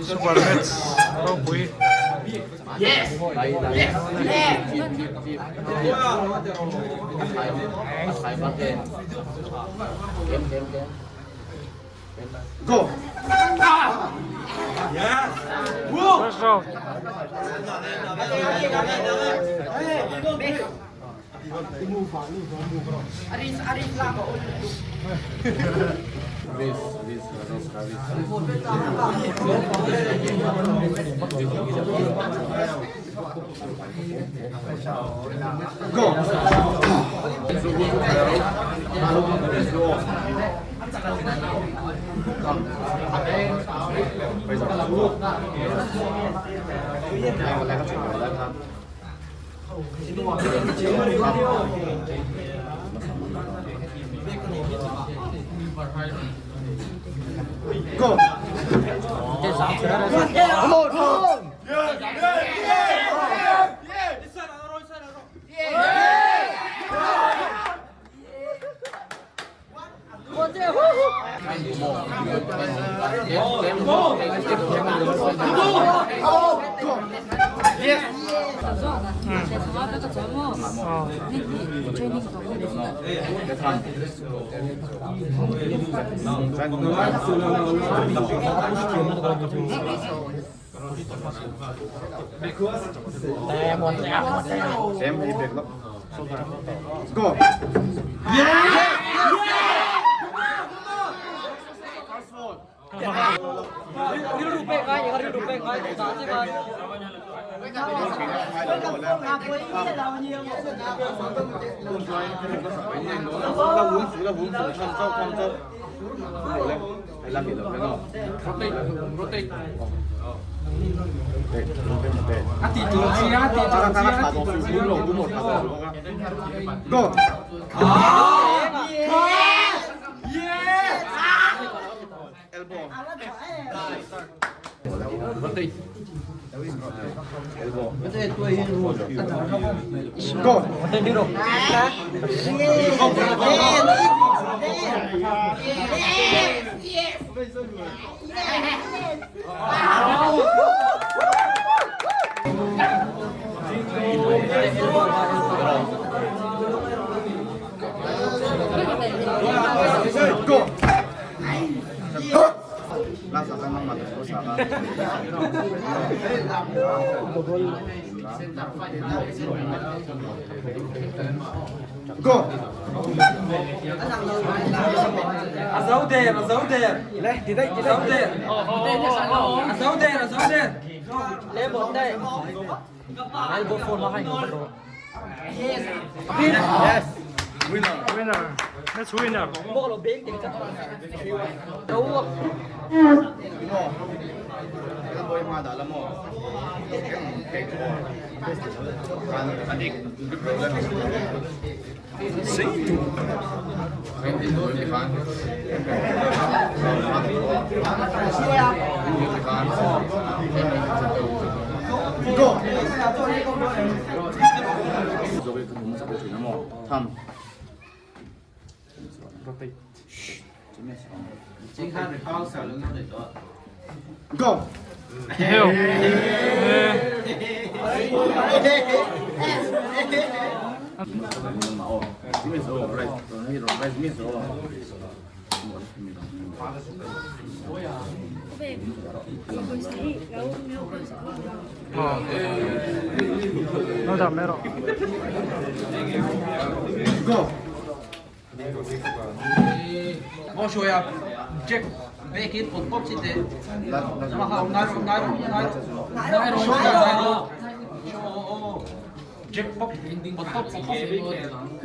Super match ropui. Go! First round. Go! Go! Come on, come on! Go! Go! Elbow. Elbow. Go! Go! Go! Winner. That's winner. Go! Go! Heo. Nó đầm mẹ rồi. Go!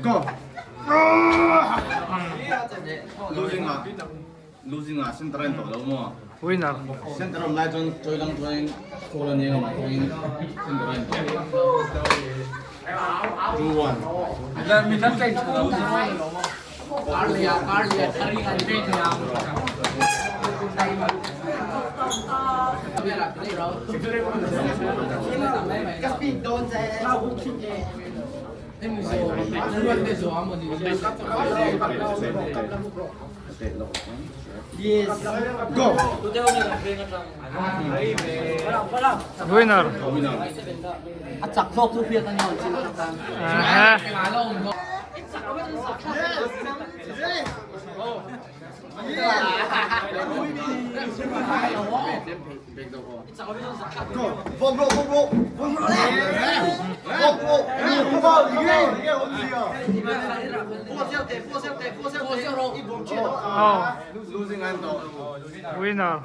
Go! Losing ah. Losing ah, center in to lo mo. Winner. Center om lai chuan chawi lang chuan call a nia ngam chuan center in to. 2-1. Go. Winner. A chak zawk chu hriat a ni awm chin. Winner.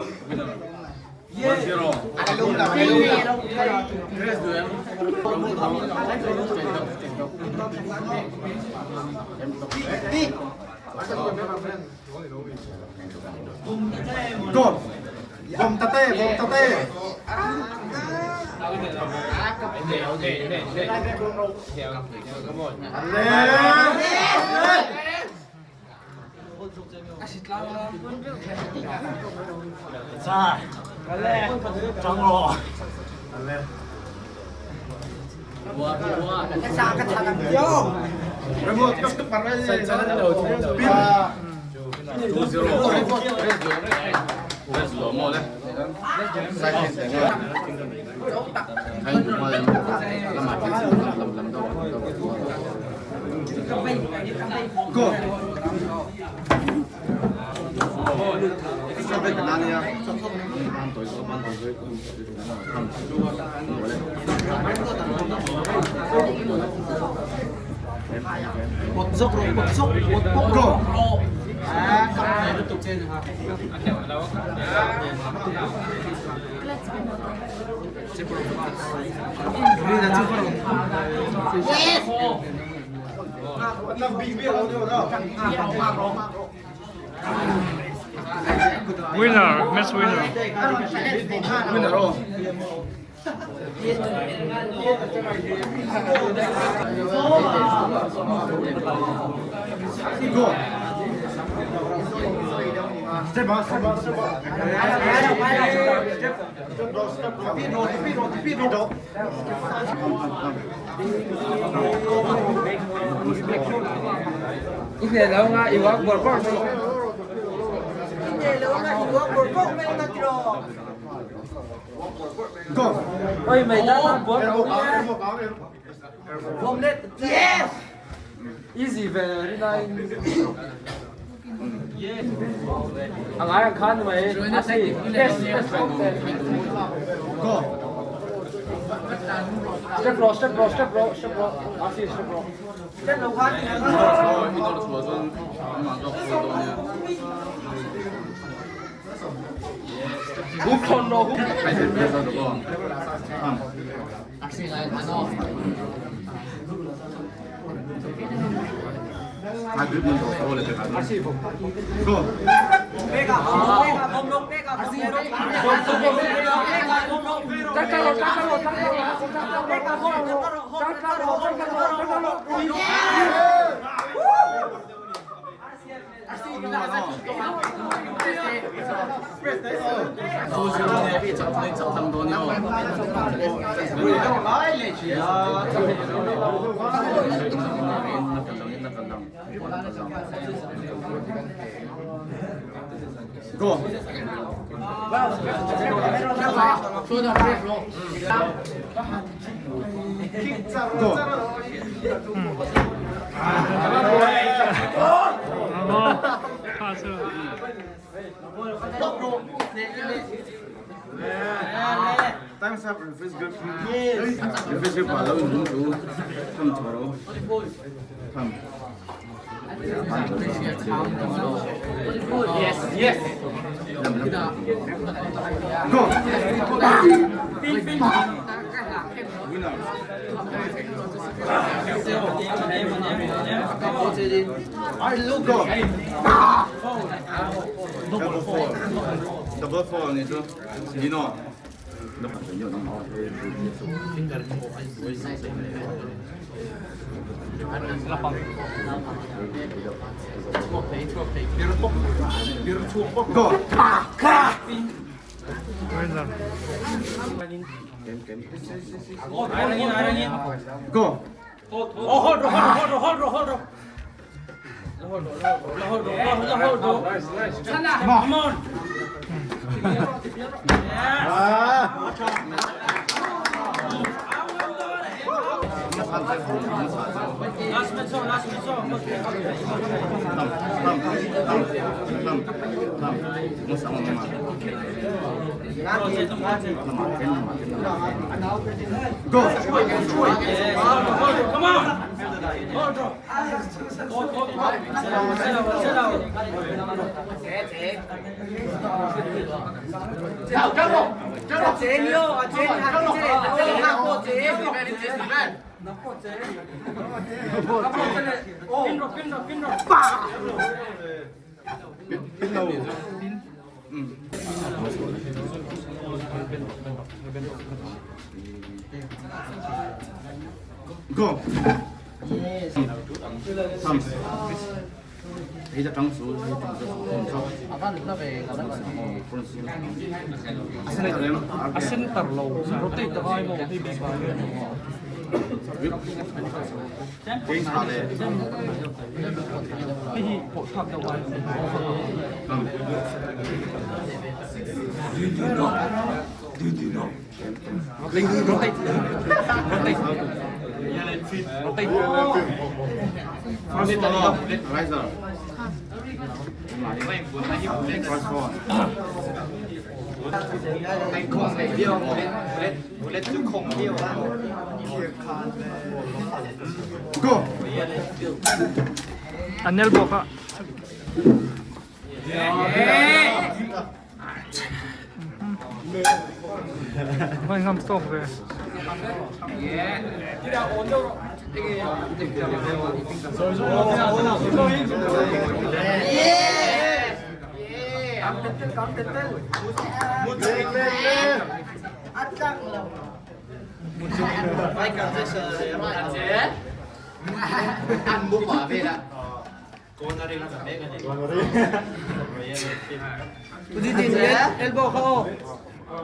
Go. Bom tate, bom tate. Go. Go. Winner, match winner. Winner oh. Go. Step up, step up, step up. Step up, step up. Go. Easy very nice. Ang ai khan mai. Yes, yes. Go. Step row, step row, step row, step row. Asi step row. Go. Go. Go. Oh, pass. Time's up. Refresh grip. Yes. Refresh grip. Allow you to come tomorrow. Come. Yes, yes. Go. Go. Double four. Double four 你说，你诺。Go. Winner. Go. Go! Go! Thumbs. A center lo rotate a ngai maw hei bik ah hian. Hei hi pawh thlak deuh ai. Rotate rotate rotate Riser. First one. Go! An elbow kha. Hman ngam tawk ve.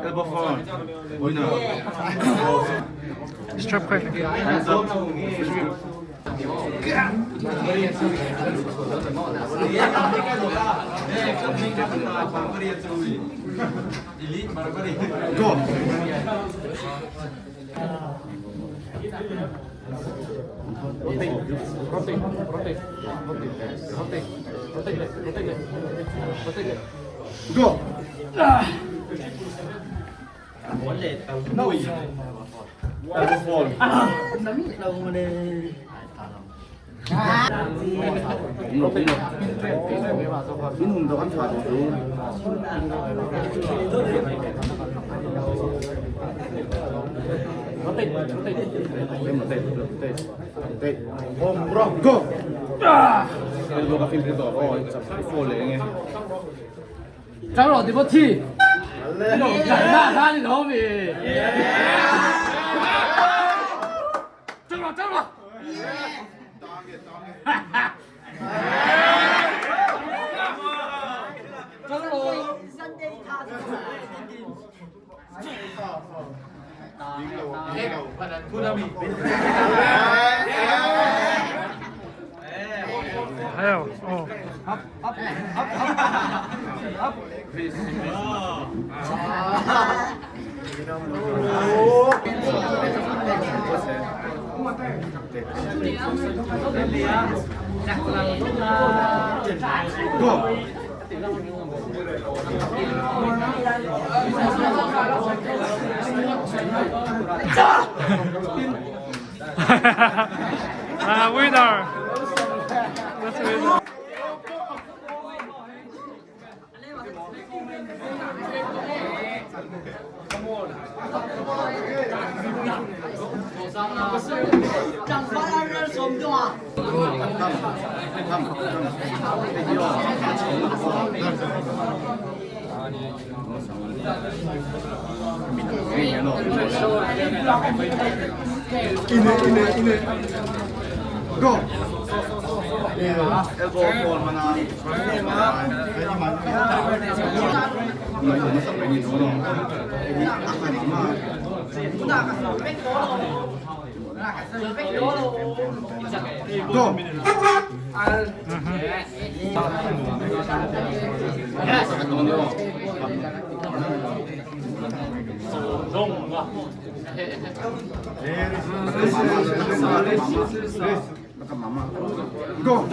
Elbow forward. Winner. Strap kha. Hands up. Go! Go! Elbow forward. Go! 张老你不踢，敢打他你老米。张老张老。张老。还有哦。 Go! Ah, winner. That's winner. Go! Elbow forward mana. Go! Go!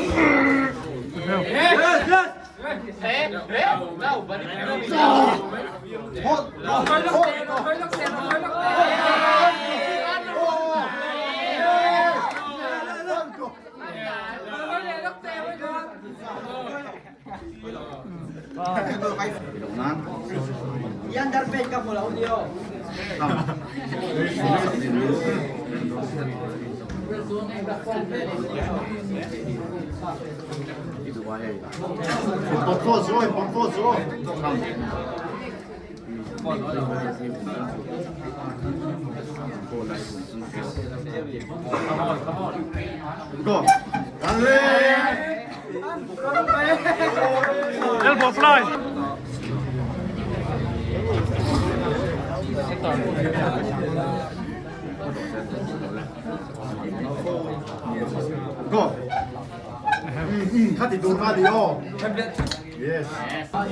Go! Elbow fly. Go! 卡地多卡地哦。Yes. Come,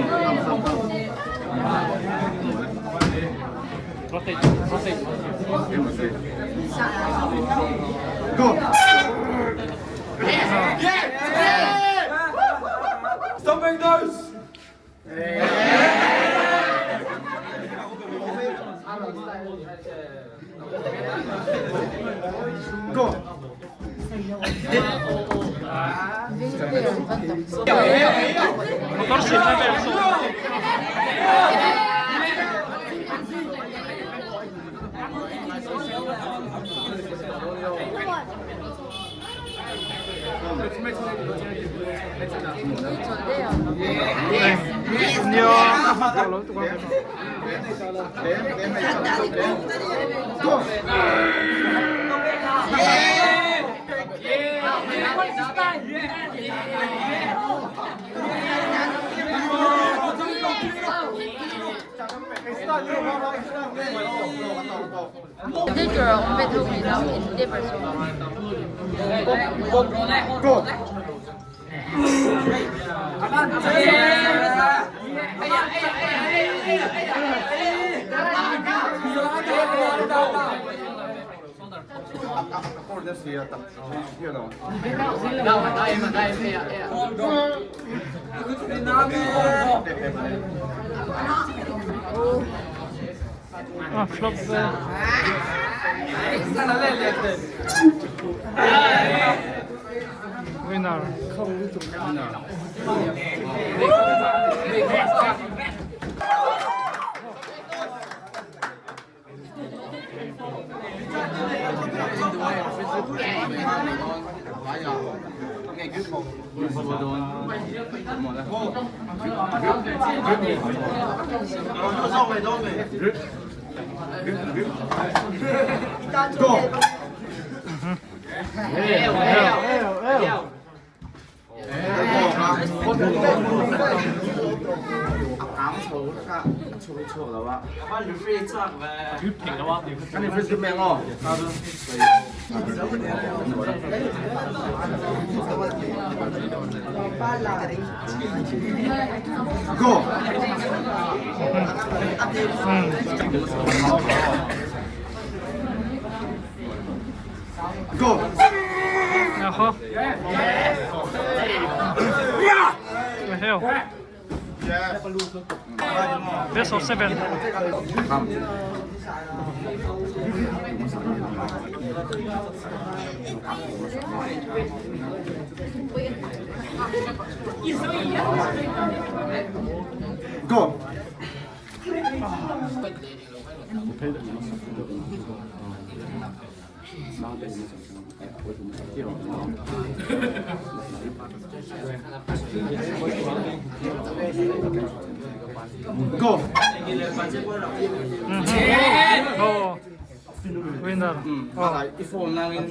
come, come, come. Rotate, rotate. Go! Stop those! Go! Motor ship level. Go! Go! Ah, flop. Winner. Go! Go! Go! Jaha. Hell. Best of 7. Go! Go! Oh. Winner. Oh. Ifo nangin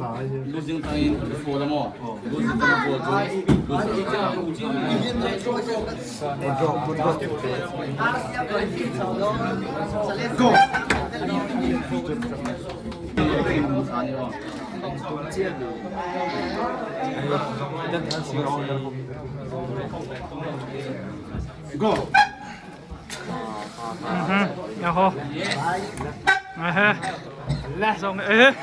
losing tangin ifo la mo. Losing tangin ifo Go! Go. 然后，哎嘿，送哎。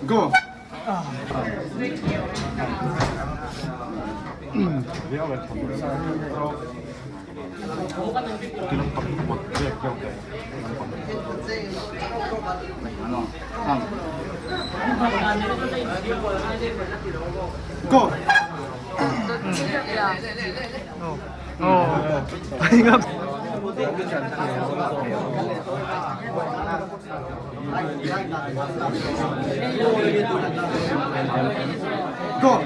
Go. Go. 어. 이거 Go.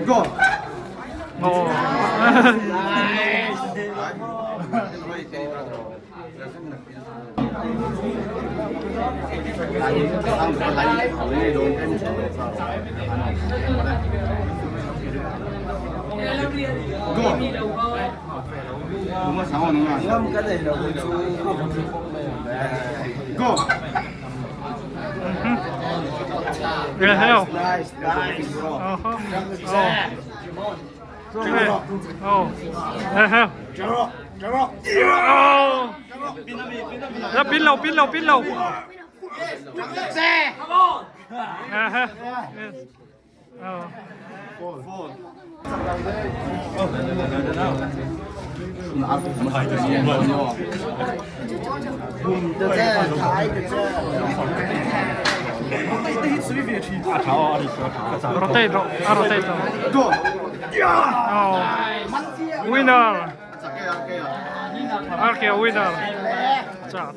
Go. 어. Go. Go. 예, 해요. Nice, nice. 어허. 어. 네. 어. 네, 해요. 어. 야, 빌로, 빌로, 빌로. 네, 해. 예. 어. Rotate, rotate. Go. 어. Winner. Okay, winner. 자.